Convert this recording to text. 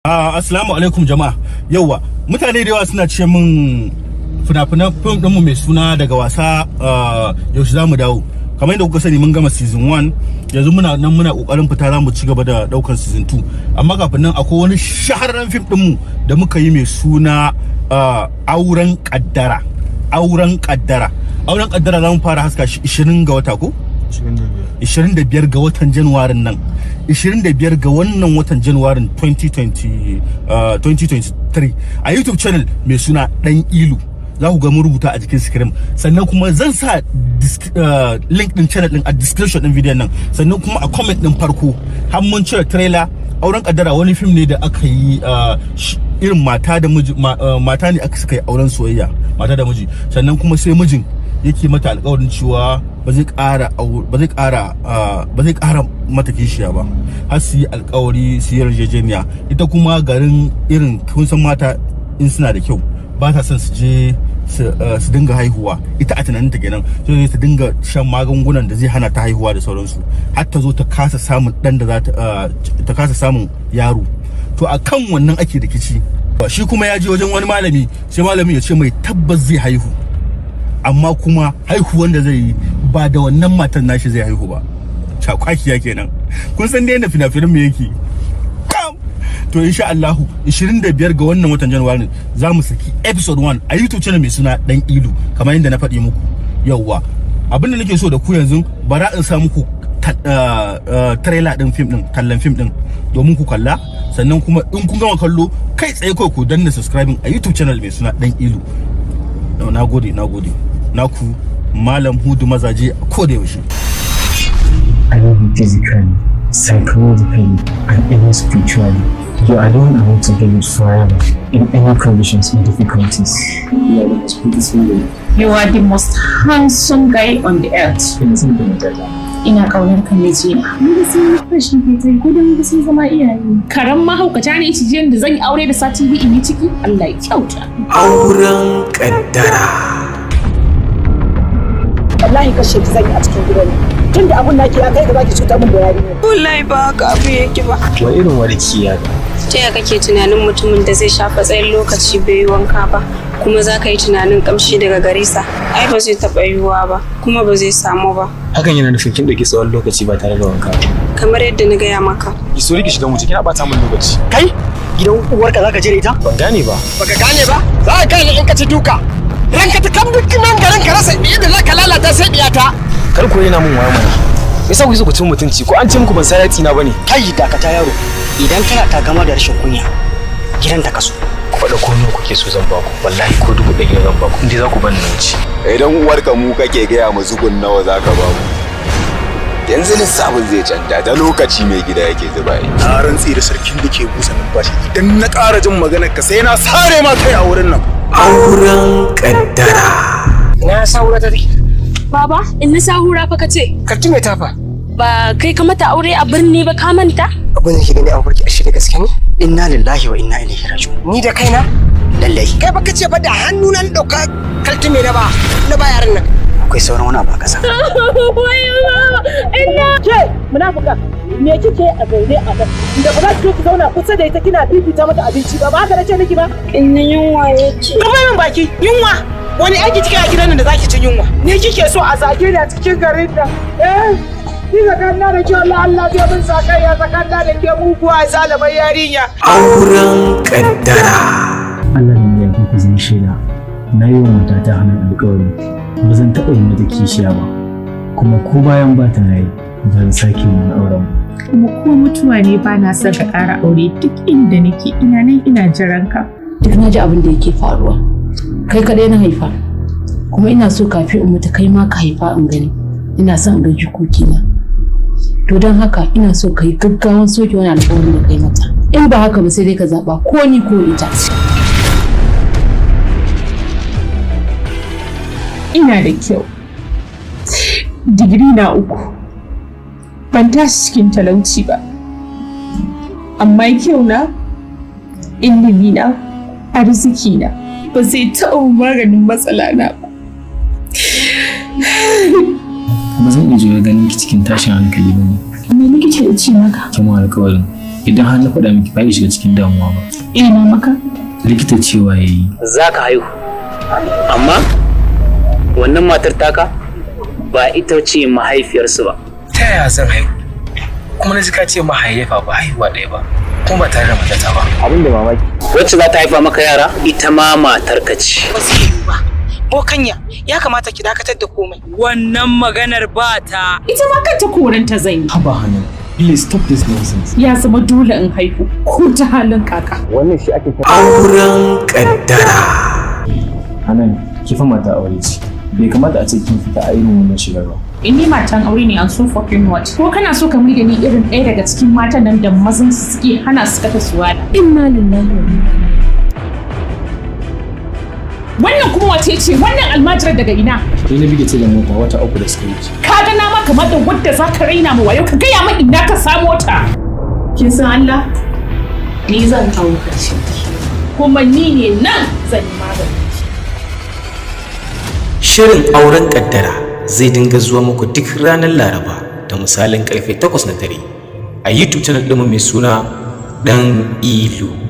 Assalamu alaikum jama'a. Yauwa, mutane da yawa suna ce min fina-finan fim ɗinmu mai suna Daga Wasa, yaushe za mu dawo? Kamar yadda kuka sani, mun gama season 1, yanzu muna nan muna kokarin fita, za mu ci gaba da daukan season 2. Amma kafin nan, akwai wani shahararren fim ɗinmu da muka yi mai suna Auren Kaddara. Auren Kaddara, Auren Kaddara, za mu fara haska shi 20 ga wata ko 25 ga watan Januwarin nan, 25 ga wannan watan Januwarin 2020, 2023, a YouTube channel mai suna Dan Ilu. Za ku ga mun rubuta a jikin screen, sannan kuma zan sa link din channel din a description din video nan, sannan kuma a comment din farko. Har mun cire trailer. Auren Kaddara wani film ne da aka yi irin mata da miji, mata ne aka suka yi auren soyayya, mata da miji, sannan kuma sai mijin yake mata alƙawarin cewa ba zai ƙara mata kishiya ba, har su yi alƙawari, su yi yarjejeniya. Ita kuma garin irin kun san mata in suna da kyau, ba ta son su je su dinga haihuwa. Ita a tunaninta kenan, sai ta dinga shan magungunan da zai hana ta haihuwa da sauransu, har ta zo ta kasa samun dan da za ta kasa samun yaro. To, a kan wannan ake rikici. Shi kuma ya je wajen wani malami, sai malamin ya ce mai tabbas zai haihu, amma kuma haihuwan da zai yi ba da wannan matan nashi zai haihu ba. Cakwakiya kenan. Kun san dai yadda fina-finan mu yake. To, insha Allahu, 25 ga wannan watan Januwari za mu saki episode 1 a YouTube channel mai suna Dan Ilu, kamar yadda na faɗi muku. Yauwa, abin da nake so da ku yanzu, bara in sa muku trailer din film din, tallan film din, domin ku kalla. Sannan kuma in kun gama kallo, kai tsaye kawai ku danna subscribing a YouTube channel mai suna Dan Ilu. Na gode, na gode. Naku Malam Hudu Mazaje ko da yaushe. I love you physically, psychologically, and even spiritually. You are the one I want to be with forever, in any conditions or difficulties. You are the most beautiful lady. You are the most handsome guy on the earth. Ina son ki, matata. Ina ƙaunar ka, mijina. Mun ga sun yi fresh muke ta yi, ko dan sun zama iyaye. Karan mahaukata ne cijiyan da zan yi aure da sati 2 in yi ciki. Allah ya kyauta. Auren Kaddara. Wallahi kashe ki zan yi a cikin gidan nan. Tunda abun naki ya kai ga zaki cutar min da yarinya. Wallahi ba haka abu yake ba. Wa irin warki ya ga? Ta ya kake tunanin mutumin da zai shafa tsayin lokaci bai yi wanka ba, kuma za ka yi tunanin kamshi daga gare sa? Ai ba zai taɓa yiwuwa ba, kuma ba zai samu ba. Hakan yana nufin kin ɗauki tsawon lokaci ba tare da wanka ba. Kamar yadda na gaya maka. Ki so ki shiga mutu, kina bata min lokaci. Kai, gidan uwarka zaka je da ita? Ban gane ba. Baka gane ba? Za ka gane in ka ci duka. Ranka ta kam duk nan garin ka rasa yadda za ka lalata sai diyata. Kar ku yana min wayo mana. Me yasa kuke so ku cin mutunci, ko an ce muku ban san yati na bane? Kai, dakata yaro. Idan kana takama da rashin kunya, gidan ta kaso. Ku faɗa ko nawa kuke so zan baku. Wallahi ko 1000 zan baku, in dai za ku bani nan ci. Idan uwarka mu kake gaya mu zugun nawa za ka ba mu? Yanzu lissafin zai canja da lokaci mai gida yake zuba yi. Na rantsi da sarkin da ke busa numfashi, idan na ƙara jin maganar ka sai na sare ma kai a wurin nan. Auren Kaddara. Ina Sahura ta take? Baba, in na Sahura fa kace. Karti mai tafa. Ba kai ka mata aure a birni ba, ka manta? Abin da ke gani a mafarki ashe da gaske ne? Inna lillahi wa inna ilaihi raji'un. Ni da kaina? Lallai. Kai baka ce ba da hannu na dauka kaltume na ba yaran nan. Akwai sauran wani abu a ƙasa. Ke munafuka, me kike a zaune a nan? Da ba za ki ki zauna kusa da ita kina fifita mata abinci ba, ba haka nace miki ba? In yunwa yake. Kuma min baki, yunwa. Wani aiki kike a gidan nan da zaki ci yunwa? Ni kike so a zage ni a cikin garin nan? Eh? Ni tsakanina da ke, Allah Allah zai min sakayya tsakanina da ke, muguwa zalimar yarinya. Auren Kaddara. Allah ne ya ku zama shaida. Na yi wa matata hannun alƙawari ba zan taɓa yi mata kishiya ba, kuma ko bayan ba ta raye ba zan sake wani auren ba. Kuma ko mutuwa ne, ba na son ka ƙara aure. Duk inda nake, ina nan ina jiran ka. Duk na ji abin da yake faruwa. Kai kaɗai na haifa, kuma ina so kafin in mutu kai ma ka haifa in gani. Ina son in ga jikokina. To, don haka ina so ka yi gaggawan soke wani alƙawarin da kai mata. In ba haka ba, sai dai ka zaɓa, ko ni ko ita. Ina da kyau. Digiri na 3. Ban tashi cikin talauci ba. Amma kyau na, ilimi na, arziki na ba zai taɓa maganin matsala na ba. Ba zan iya juya ganin ki cikin tashin hankali ba ne. Me likita ya ce maka? Kin wa alƙawarin Idan har na faɗa miki, ba ki shiga cikin damuwa ba? Ina maka. Likita cewa yayi Za ka haihu, amma wannan matar taka ba ita ce mahaifiyarsu ba. Ta yaya zan haihu? Kuma na ji ka ce mahaifa ba haihuwa ɗaya ba, kuma ba tare da matata ba. Abin da mamaki, wacce za ta haifa maka yara ita ma matarka ce. Ba zai yiwu ba. Bokanya, ya kamata ki dakatar da komai. Wannan maganar ba ta. Ita ma kanta koranta zan yi. Haba Hanan, please stop this nonsense. Ya zama dole in haihu ko ta halin kaka. Wannan shi ake Auren Kaddara. Hanan, ki fa mata aure ce, bai kamata a ce kin fita a irin wannan shigar ba. In ni matan aure ne, and so fucking what? Ko kana so ka da ni irin ɗaya daga cikin matan nan da mazan su suke hana su kata suwada? Inna lillahi wa inna. Wannan kuma wace ce wannan almajirar, daga ina? Ni na bige ce da mota wata 3 da suka wuce. Ka ga na ma kamar da wadda za ka raina ma wayo, ka gaya min ina ka samo ta. Kin san Allah? Ni zan kawo karshen ki. Kuma ni ne nan zan yi magani. Shirin Auren Kaddara zai dinga zuwa muku duk ranar Laraba da misalin karfe 8 na dare a YouTube channel ɗinmu mai suna Ɗan Ilu.